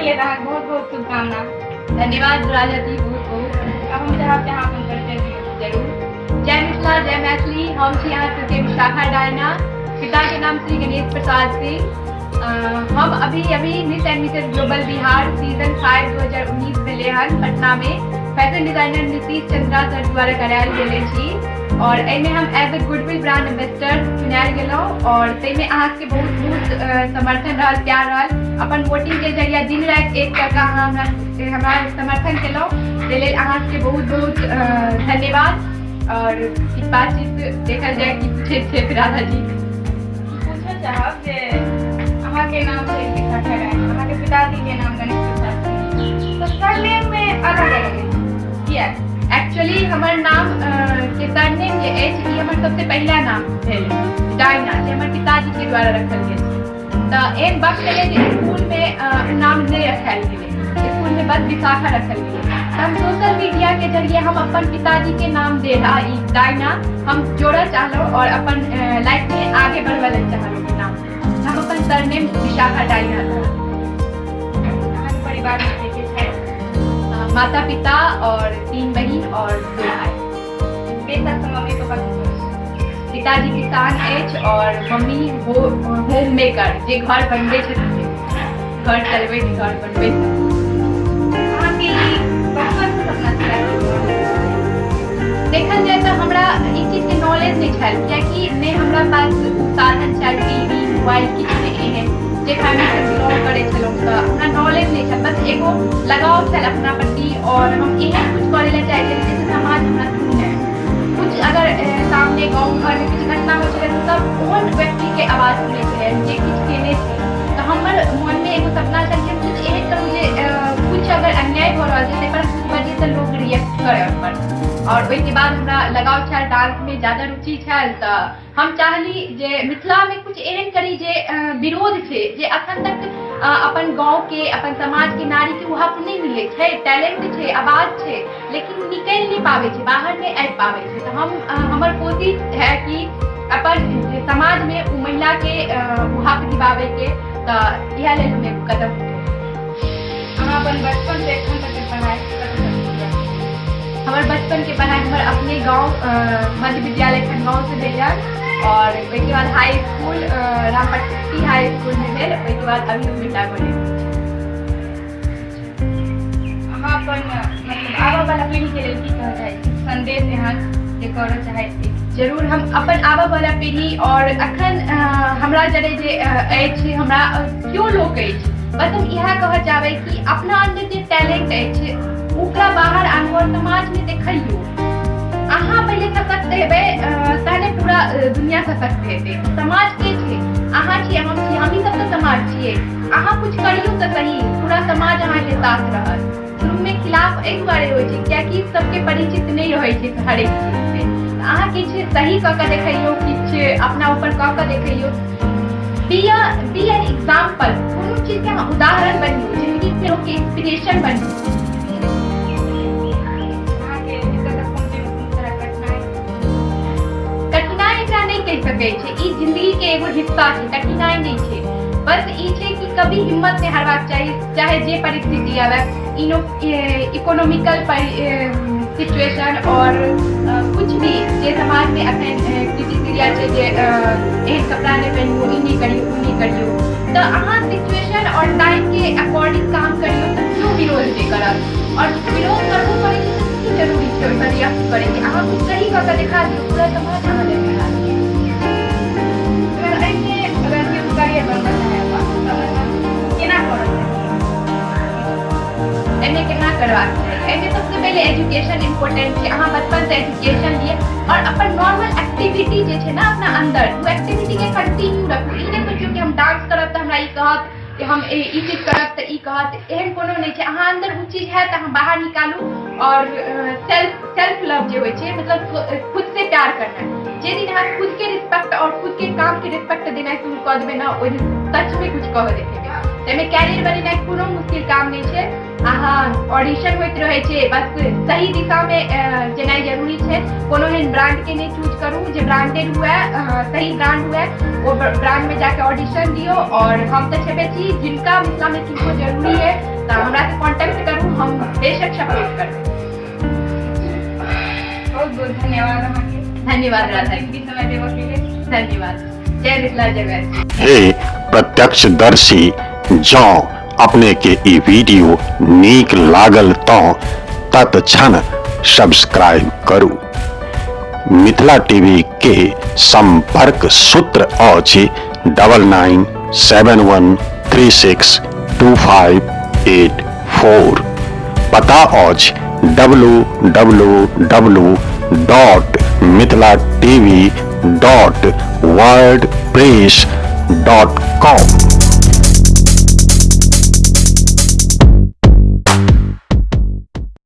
पहिले तऽ अहाँके बहुत बहुत शुभकामना। धन्यवाद राजा जी, बहुत बहुत। आब हम चाहब जे अहाँ अपन परिचय दियौ। जरूर। जय मिथिला, जय मैथिली। हम छी अहाँ सबके विशाखा डायना, पिताके नाम श्री गणेश प्रसाद सिंह। हम अभी अभी miss and Mrs global Bihar season 5 2019 भेलै हन पटनामे, fashion designer Nitish Chandra sir द्वारा करायल गेल छी और एहिमे हम as a goodwill brand ambassador चुनायल गेलहुँ और ताहिमे अहाँके बहुत बहुत समर्थन रहल, प्यार रहल। अपन वोटिंगके जरिया दिन राति एक कऽ कऽ अहाँ हमरा हमरा समर्थन केलहुँ, ताहि लेल अहाँके बहुत बहुत धन्यवाद। और बातचीत देखल जाय कि पूछै छथि राधा जी। पूछऽ चाहब जे अहाँके नाम छै विशाखा राय, अहाँके पिताजी के नाम गणेश प्रसाद सिंह, तऽ सरनेम मे अलग अलग अछि, किया? एक्चुअली हमर नाम के सरनेम जे अछि ई हमर सबसे पहिला नाम भेल डायना, जे हमर पिताजी के द्वारा रखल गेल छै। तऽ एहन वक्त एलै जे स्कूलमे नाम नहि रखायल गेलै, स्कूलमे बस विशाखा रखल गेलै। तऽ हम सोशल मीडिया के जरिए हम अपन पिताजी के नाम दे ई डायना हम जोड़ऽ चाहलहुँ और अपन लाइफ में आगे बढ़बऽ लेल चाहलहुँ नाम। हम अपन सरनेम विशाखा डायना रहल। अहाँके परिवार में के के छथि? माता पिता और 3 बहिन और 2 भाई। पेशा से मम्मी पापा की करै? पिताजी किसान अछि और मम्मी होम मेकर, जे घर बनबै छथिन, घर चलबैत घर बनबै छथिन। अहाँके ई बचपन से सपना छलै? देखल जाय तऽ हमरा ई चीजके नॉलेज नहि छल, कियाकि नहि हमरा पास साधन छल, टीवी मोबाइल किछु नहि एहन जे फैमिली से बिलोंग करै छलहुँ, तऽ हमरा नॉलेज नहि छल। बस एगो लगाव छल अपना प्रति और हम एहन कुछ करै लए चाहै छलियै जैसे समाज हमरा सुनै। कुछ अगर सामने गाँव घरमे किछु घटना होइ छलै तऽ सब ओहन व्यक्तिके आवाज सुनै छलै जे किछु केने छै। तऽ हमर मोनमे एगो सपना छल कि हम किछु एहन करू जे कुछ अगर अन्याय भऽ रहल छै ताहि पर कुछ बजे तऽ लोक रिएक्ट करै ओहिपर। और ओहिके बाद हमरा लगाव छल, डांसमे ज्यादा रुचि छल, तऽ हम चाहली जे मिथिलामे कुछ एहन करी जे विरोध छै, जे अखन तक अपन गाँवके अपन समाजके नारीके ओ हक नहि मिलै छै। टैलेंट छै, आवाज छै, लेकिन निकलि नहि पाबै छै, बाहर नहि आबि पाबै छै। तऽ हम हमर कोशिश है कि अपन समाजमे ओ महिलाके ओ हक दिबाबैके, तऽ इएह लेल हम एगो कदम उठेलहुँ। अहाँ अपन बचपन से एखन तक के पढ़ाइ कतऽ तक पूरा? हमर बचपन के पढ़ाइ हमर अपने गाँव मध्य विद्यालय खनगाँव से भेल और ओहिके बाद हाई स्कूल रामपट्टी हाई स्कूल में भेल। ओहिके बाद अभी हम बेटा कॉलेज। अहाँ अपन मतलब आबऽ वाला पीढ़ी के लेल की कहऽ चाहै छी, संदेश एहन जे करऽ चाहै छी? जरूर, हम अपन आबऽ वाला पीढ़ी और अखन हमरा जरे जे अछि, हमरा क्यों लोक अछि, बस हम इएह कहऽ चाहबै कि अपना अन्दर जे टैलेंट अछि ओकरा बाहर आनू और समाजमे देखैयौ। अहाँ पहिले सशक्त हेबै तहने पूरा दुनिया सशक्त हेतै। समाज के छै? अहाँ छियै, हम छियै, हमही सब तऽ समाज छियै। अहाँ कुछ करियौ तऽ सही, पूरा समाज अहाँके साथ रहत। शुरूमे खिलाफ एहि दुआरे होइ छै कियाकि सबके परिचित नहि रहै छै हरेक चीजसँ। तऽ अहाँ किछु सही कऽ कऽ देखैयौ, किछु अपना ऊपर कऽ कऽ देखैयौ। बी एन एग्जाम्पल, कोनो चीजके अहाँ उदाहरण बनियौ, जिन्दगीके लोकके इंस्पिरेशन बनियौ। अहाँके एतऽ तक पहुँचैमे कोनो तरहक कठिनाइ? कठिनाइ एकरा नहि कहि सकै छै, ई जिन्दगीके एगो हिस्सा छै, कठिनाइ नहि छै। बस ई छै कि कभी हिम्मत नहि हारबाक चाही, चाहे जे परिस्थिति आबै, इनो इकोनॉमिकल सिचुएशन और कुछ भी जे समाजमे अखन क्रिटिसिया छै जे एहन कपड़ा नहि पहिनू, ई नहि करियौ, ओ नहि करियौ, तऽ अहाँ सिचुएशन और टाइमके अकॉर्डिंग काम करियौ तऽ केओ विरोध नहि करत। और विरोध करबो करै छै तऽ की जरूरी छै ओहिपर रिएक्ट करैके? अहाँ कुछ सही कऽ कऽ देखा दियौ, पूरा समाज अहाँ लग खड़ा छै। अगर एहिमे अगर केओ करियर बनबऽ चाहै अपन, तऽ मतलब केना करऽ चाही? एहिमे केना करबाक चाही? एहिमे सबसँ पहिले एजुकेशन इम्पोर्टेंट छै। अहाँ बचपनसँ एजुकेशन लिअ और अपन नॉर्मल एक्टिविटी जे छै ने अपना अन्दर, ओ एक्टिविटीके कंटिन्यू रखू। ई नहि सोचियौ कि हम डांस करब तऽ हमरा ई कहत, कि हम ई चीज करब तऽ ई कहत, एहन कोनो नहि छै। अहाँ अन्दर ओ चीज है तऽ अहाँ बाहर निकालू। और सेल्फ सेल्फ लव जे होइ छै, मतलब खुद से प्यार करना, जे दिन अहाँ खुद के रिस्पेक्ट और खुद के काम के रिस्पेक्ट देनाइ शुरू कऽ देबै ने, ओहि दिन सचमे किछु कऽ देखेबै। ताहिमे कैरियर बनेनाइ कोनो मुश्किल काम नहि छै। अहाँ ऑडिशन होइत रहै छै, बस सही दिशामे जेनाइ जरूरी छै। कोनो एहन ब्रांडके नहि चूज करू जे ब्रांडेड हुए, सही ब्रांड हुए, ओ ब्रांडमे जाके ऑडिशन दियौ। आओर हम तऽ छेबे छी, जिनका मिथिलामे किनको जरूरी है तऽ हमरासँ कॉन्टेक्ट करू, हम बेशक सपोर्ट करबै। बहुत बहुत धन्यवाद अहाँके। धन्यवाद राधा। समय देबऽ के लेल। धन्यवाद। जय मिथिला, जय मैथिली। हे प्रत्यक्षदर्शी, जँ अपने के ई वीडियो नीक लागल तँ तत्क्षण सब्सक्राइब करू। मिथिला टीवी के संपर्क सूत्र अछि 9971362584। पता अछि www.mithilatv.wordpress.com।